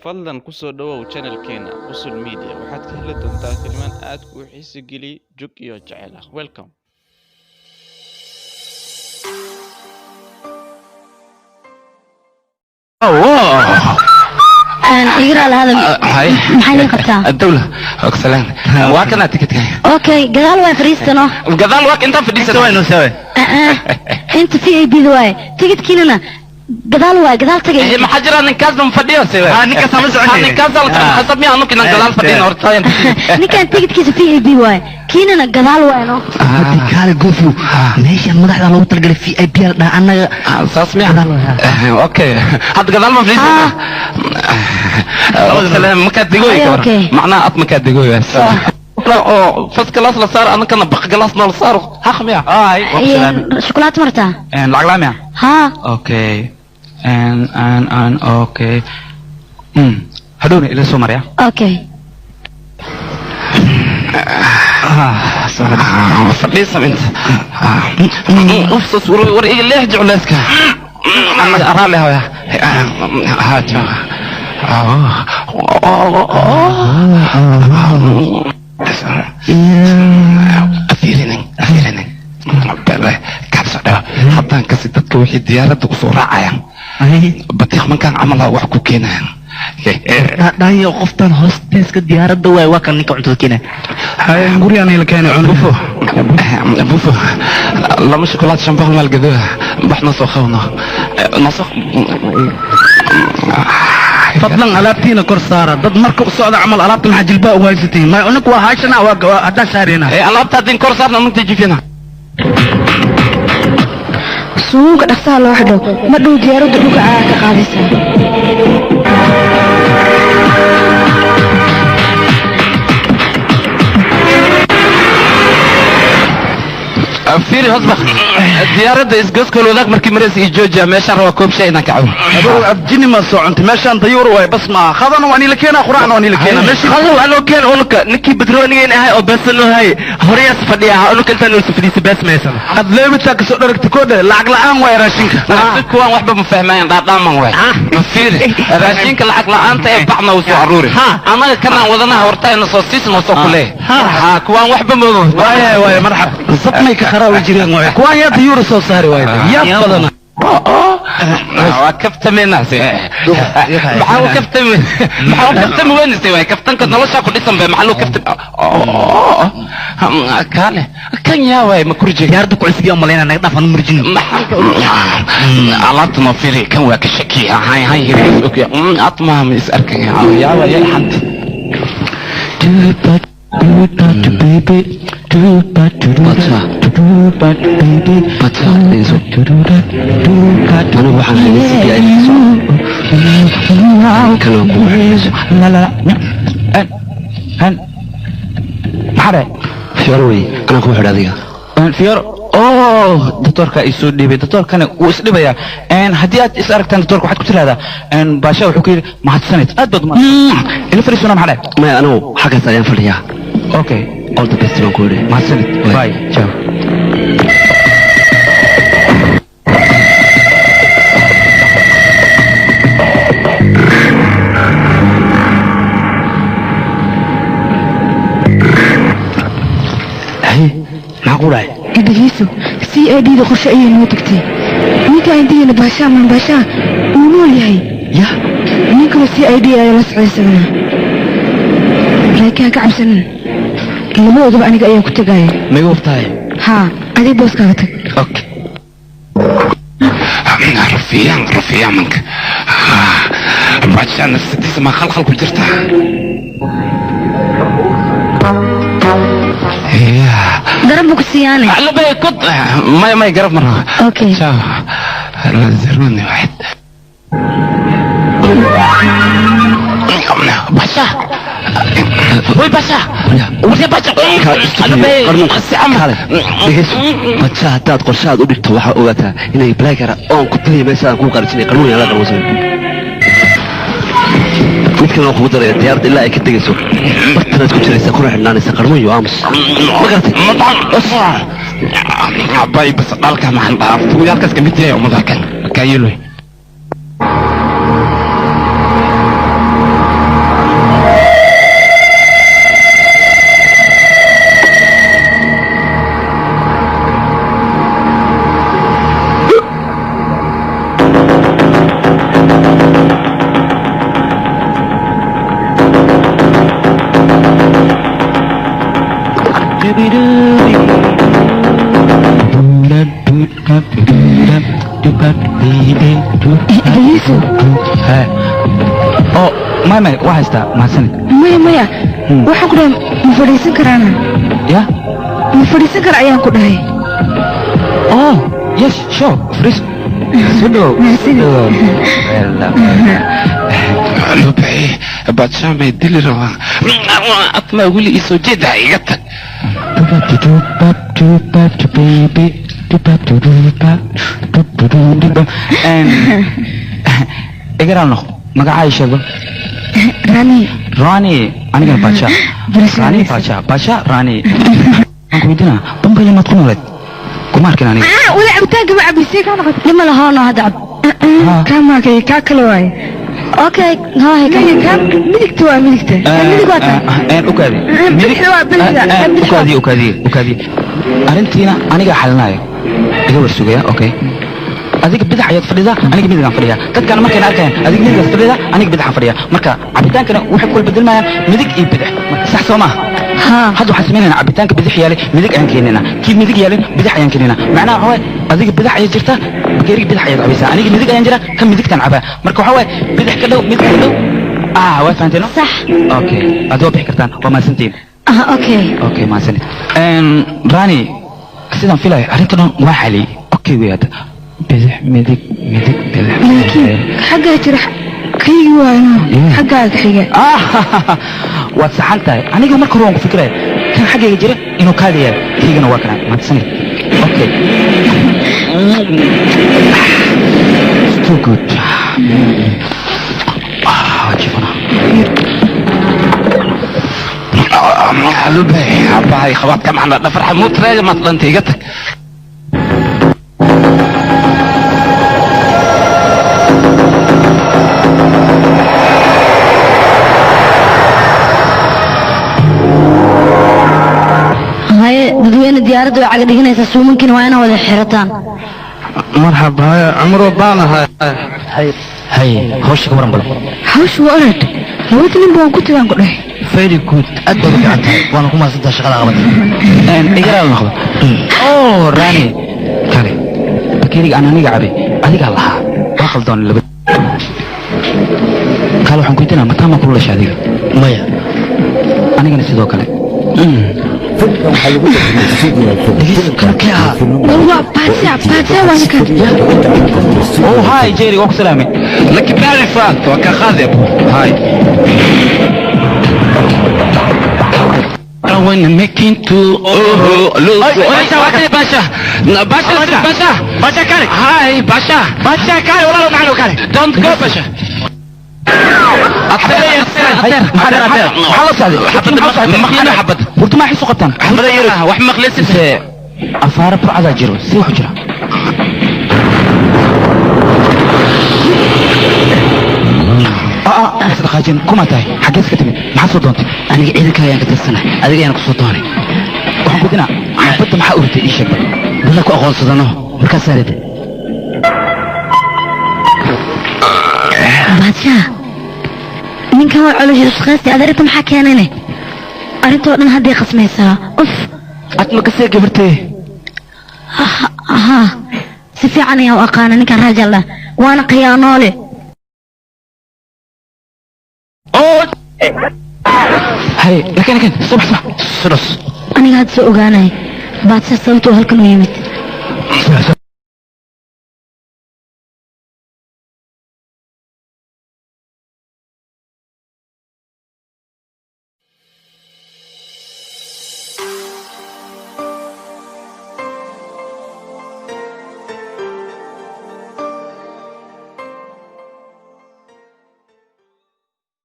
Fadlan ku soo dhawow channelkeena Qusul Media. Waxaad ka heli doontaa tilmaan aad kuu xiisi geliya, jug iyo jecel ah. Welcome. Igra lahada, maxay nin qabtaa? الدولة سلام waa kana tikidka. Okay, gadaal waay fariistano. Gadaal waa intaan fadhiisano waynu sawe. Inta VIP da waaye, tikidkiinana gadaal waay, gadaal tagay. Maxaa jira, ninkaas ma fadhiyo sewe? Ninkaas ma soconay. Ninkaas la socon khasab miyaa anku inaan gadaal fadhino horta? Ninkan tikidkiisa VIP waaye, kiinana gadaal waay no. Hadii kaale gofu meeshan madaxda loogu talagalay VIP la dhaha annaga. Saas miyaa? Okay, hadda gadaal ma fadhiisana. Salaam, markaad degooy Ay, ka okay. macnaha ad markaad degooy oo first class la saaro, annakana baq class noo la saaro, haq miya? Ay. Shukulaato martaa? Lacag laa miya? Haa. Okay, an an an okay, hadhowna ila soo maraya. Okay. Fadhiisa inta ufsas, war war iga leex jecleyska annaga araale haya haja. Afiirinin afiirinin kabso dhawa haddaan kasi dadka wixii diyaaradda kusoo raacayaan batiiq mankaan camal wax ku keenayaan. Dhayo qoftan hoosteeska diyaaradda waay, waa kan ninka cuntada keenaya. Gurigaan ila keenay cun. Bufo bufo, lama shukulaat 500 maal gadoa bax noo soo qawno noo soo. Fadlan alaabtiina kor saara, dad marka u socda camal alaabta maxaa jilbaa u haysatiin? May uninku waa haashana, waa haddaan saarina. Alaabta haddin kor saarna nunta jifina. Suunka dhaqsaha loo xidho, ma dhow diyaaradda dhulka caaga ka qaadaysaa. Fiiri hosbak, diyaaradda isgoskol wadaag markii maraysa iyo joojiya meeshaan rabaa koob shay inaan ka cabo. Abow, abjini ma soo cuntay? Meeshaan dayuur waay bas maaha, khadana waa niila keenaa, quraacna waa niila keenaa meeshii. Qadow anoo keen unuka ninkii badroonigeyn ahay oo beesan oo hay horeyaas fadhiya ahaa, unuka intaan uusa fadhiisa bees maysan. Ad leebitaa kasoo dharagta koodhe, lacag la'aan waay raashinka. Kuwaan waxba ma fahmayaan, dhaadhaaman waay. Ma fiiri raashinka lacag la'aanta ee bacna uu soo aruuri, annaga kanaan wadanaha hortayna soo siisno soo kulee ha, kuwaan waxba ma waaya waaya marxab sabmay ka kharaawi jireen waay kuwaan, yaa dayuura soo saari waay, yaa badana. Waa kaftameynase, maxaa u kaftami, maxaa u kaftami weynase waay? Kaftanka noloshaa ku dhisan bay, maxaa loo kaftami? Kaale kan yaa waay, ma kurje? Diyaaradda ku cusub yaa malaynaa, naga dhaaf anu murjino. Alaabta noo fiiri, kan waa ka shaki hay hay hiris okay atmaha ma is arkay yaa waay xanta. Bacha, dhegeyso. Anigu waxaan hayay CPI kan waa kugu xidhay. Maxaa dhahay? Fiyoore wey, anaa kugu xidhay adiga. Fiyoor oh, doctorka isoo dhiibay, doctorkana wuu isdhibayaa. Haddii aad is aragtaan doctorka, waxaad ku tiraahdaa baasha wuxuu ku yidhi mahadsanid, aad baad umahadsan. Ila fadhiisana, maxaa dhahay? Maya, anigu xaggaas ayaan fadhiyaa. Okay. All the best baan ku yidhi. Mahadsanid, bye, ciao. Hay, maxaa ku dhacay? Dhegeyso, CID da qorshe ayay noo tagtay. Ninka indhihiina baashaa maan baashaa wuu nool yahay. Ya. Nin kaloo CID ayaa la socday isagana, laakiin ha ka cabsanin, labadoodaba aniga ayaa ku tegaya. Ma igu hubtahay? Haa, adig booskaaga tag. Okay. Rufiyaan rufiyaan manka baashaa nafsadiisa ma khalkhal ku jirta? Garab buu ku siiyaane. Labay kod may may garab mara. Okay. Ciao. Zaruni واحد. باشا، وي باشا، وي باشا. Kaale, dhegeyso. Bacha, haddaad qorshe aad u dhigto, waxaa ogaataa inay blackara oon ku dilaya meesha aan kuu qarijinay qarmuun la qarmuusan. Mid kalena waan kugu daraya, diyaaradda ilaa ay ka degayso bartanaad ku jiraysaa kuna xidhnaanaysa qarmuun iyo aamus, ma garatay? Bay bas dhalka maxan dhaaf yaalkaas kamid yahay ummadaha kan kayeloy. Dhegeyso. Oo maya maya, waa haystaa, mahadsanid. Maya maya, waxaan ku dhahay ma fadhiisan karaana? Ya? Ma fadhiisan kara ayaan ku dhahay. Oh yes, sure, fariiso, soo dhawow. Mahadsanid. Lubay, badshaa may dili rabaa. Atmaa weli isoo jeedaa, iga tag. Igaraal noqo, magacaa ii sheego. Rani. Rani, anigana Badsha. Rani Badsha, Badsha Rani. Waxaan ku weydiinaa, Bambayle maad ku nooleed? Kuma arkin aniga. Ah, weli cabitaanka ma cabisay kaa noqotay. Lima lahono hadda cab. Kaa maakay, kaa kale waaye. Okay, haa. Maya, kaa midigta waa midigta. Midig waa taa. Ukaadi. Bidixda waa bidixda. Ukaadi, ukaadi, ukaadi. Arrintiina anigaa xalinaayo, iga war sugaya. Okay, adiga bidax ayaad fadhidaa, aniga midigaan fadhiyaa. Dadkana markayna arkayaan adiga midigaad fadhidaa, aniga bidaxaan fadhiyaa. Marka cabitaankana waxay kula bedelmayaan midig iyo bidix, sax soo maaha? Hadda waxaan samaynaynaa, cabitaanka bidix yaalay midig ayaan keenaynaa, kii midig yaalin bidix ayaan keenaynaa. Macnaha waxaa waaye, adiga bidix ayaad jirtaa, bakeeriga bidix ayaad cabaysaa, aniga midig ayaan jiraa, kan midigtaan cabaa. Marka waxaa waaye bidix ka dhow, midig ka dhow. Ah, waa fahanteen, no? Sax. Okay, aad waa bixi kartaan, waa mahadsantihiin. Ah, okay. Okay, mahadsanid. Rani, sidaan filayo arrinta dhan waa xaliyey. Okay wey, hadda bidix, midig, midig, bidix. Laakiin xaggaa jira kaygii waayno, xaggaaga xiga. Ah, waad saxan tahay. Aniga marka hore waan ku fikiraya kan xaggayga jira inuu kaaga yahay, kaygana waa kana. Mahadsanid. Okay. It's too good. Ah, waa jifana. Lubay, abahay khabaadka macna dhafar xamuud reega maad dhantay, iga tag. Haye dadweyne, diyaaradda way caga dhiganaysaa, suumankiina waa inaa wada xirataan. Marxaba, haya cumro baanahay. Haye, hawsha ka waran bal. Hawsha waa orad, labada nin baan ku tagaan ku dhahay. Very good, aad baad u fiican tahay, waana ku mahadsantahay shaqada qabatay. Igaraal noqdo. Oh Rani, kale bakeeriga aan aniga cabay adigaa lahaa, waa qaldoon laba. Kale waxaan ku weydiinaa, mataa ma kula dhashay adiga? Maya. Anigana sidoo kale. War waa Badsha, Badsha waa ninkan. Oh hi Jerry, waa ku salaamay. Laki baari faat waa ka qaadi abu. Hi. I wanna make into oh look. Basha, Basha, Basha, Basha, Basha, kale. Hi Basha, Basha, kale, walaalo macno kale. Don't go Basha. Maxaa la socday? Xabad. Horta maxay soo qabtaan? Wax maqlaysid. Mise afaara burcadaa jiro, si waxu jira? Isdhaqaajin, kuma tahay? Xaggees ka timid? Maxaa soo doontay? Aniga ciidanka ayaan ka tirsanahay, adiga ayaan kusoo doonay. Waxaan ku dinaa, xabadda maxaa uritay? Ii sheeg bal. Dalla ku aqoonsadano markaasaa rida. Badshaa, ninkan waa caloosha shaqaysti. Aad arrinta maxaa keenayne? Arrintoo dhan hadday qasmaysaa, uf. Ad ma kasee gabartee? Haa, si fiican ayaan u aqaana ninkan Raajal ah, waana khiyaanoole. Haye, lakin lakin, subax subax. Sudos. Aniga hadda soo ogaanay Badshaa sababta uu halkan u yimid.